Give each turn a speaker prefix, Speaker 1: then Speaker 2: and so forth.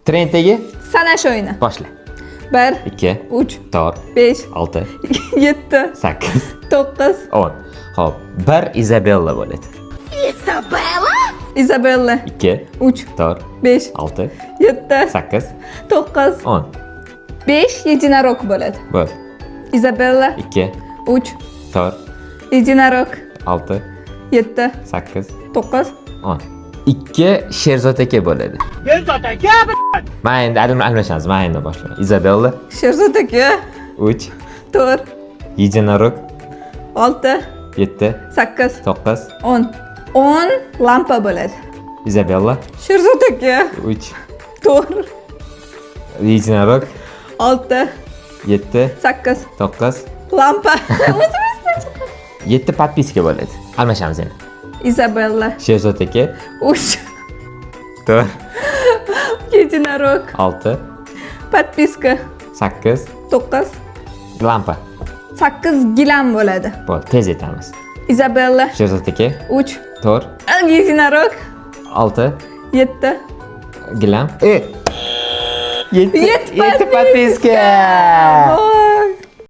Speaker 1: Trenddagi
Speaker 2: Sanash o'yini.
Speaker 1: Boshla.
Speaker 2: 1,
Speaker 1: 2,
Speaker 2: 3,
Speaker 1: 4,
Speaker 2: 5,
Speaker 1: 6,
Speaker 2: 7,
Speaker 1: 8,
Speaker 2: 9,
Speaker 1: 10. Xo'p, 1 Izabella bo'ladi.
Speaker 2: Izabella,
Speaker 1: 2,
Speaker 2: 3,
Speaker 1: 4,
Speaker 2: 5,
Speaker 1: 6,
Speaker 2: 7,
Speaker 1: 8,
Speaker 2: 9,
Speaker 1: 10.
Speaker 2: 5 единорог bo'ladi.
Speaker 1: Bo'l.
Speaker 2: Izabella,
Speaker 1: 2,
Speaker 2: 3,
Speaker 1: 4,
Speaker 2: единорог,
Speaker 1: 6,
Speaker 2: 7,
Speaker 1: 8,
Speaker 2: 9,
Speaker 1: 10. 2 Sherzod aka bo'ladi.
Speaker 3: Sherzod aka!
Speaker 1: Man endi almashamiz, man endi boshlayman. Izabella,
Speaker 2: Sherzod aka,
Speaker 1: 3,
Speaker 2: 4,
Speaker 1: единорог,
Speaker 2: 6,
Speaker 1: 7,
Speaker 2: 8,
Speaker 1: 9,
Speaker 2: 10. 10 lampa bo'ladi.
Speaker 1: Izabella,
Speaker 2: Sherzod aka,
Speaker 1: 3,
Speaker 2: 4,
Speaker 1: единорог,
Speaker 2: 6,
Speaker 1: 7,
Speaker 2: 8,
Speaker 1: 9,
Speaker 2: lampa. O'zim esdan chiqdi.
Speaker 1: 7 подписка bo'ladi. Almashamiz endi.
Speaker 2: Izabella,
Speaker 1: Sherzod aka,
Speaker 2: 3,
Speaker 1: 4,
Speaker 2: единорог,
Speaker 1: 6,
Speaker 2: подписка,
Speaker 1: 8,
Speaker 2: 9,
Speaker 1: lampa.
Speaker 2: 8 gilam bo'ladi.
Speaker 1: Bo'ldi, tez aytamiz.
Speaker 2: Izabella,
Speaker 1: Sherzod aka,
Speaker 2: 3,
Speaker 1: 4,
Speaker 2: единорог,
Speaker 1: 6,
Speaker 2: 7,
Speaker 1: gilam. 7,
Speaker 2: 7
Speaker 1: 7 подписка.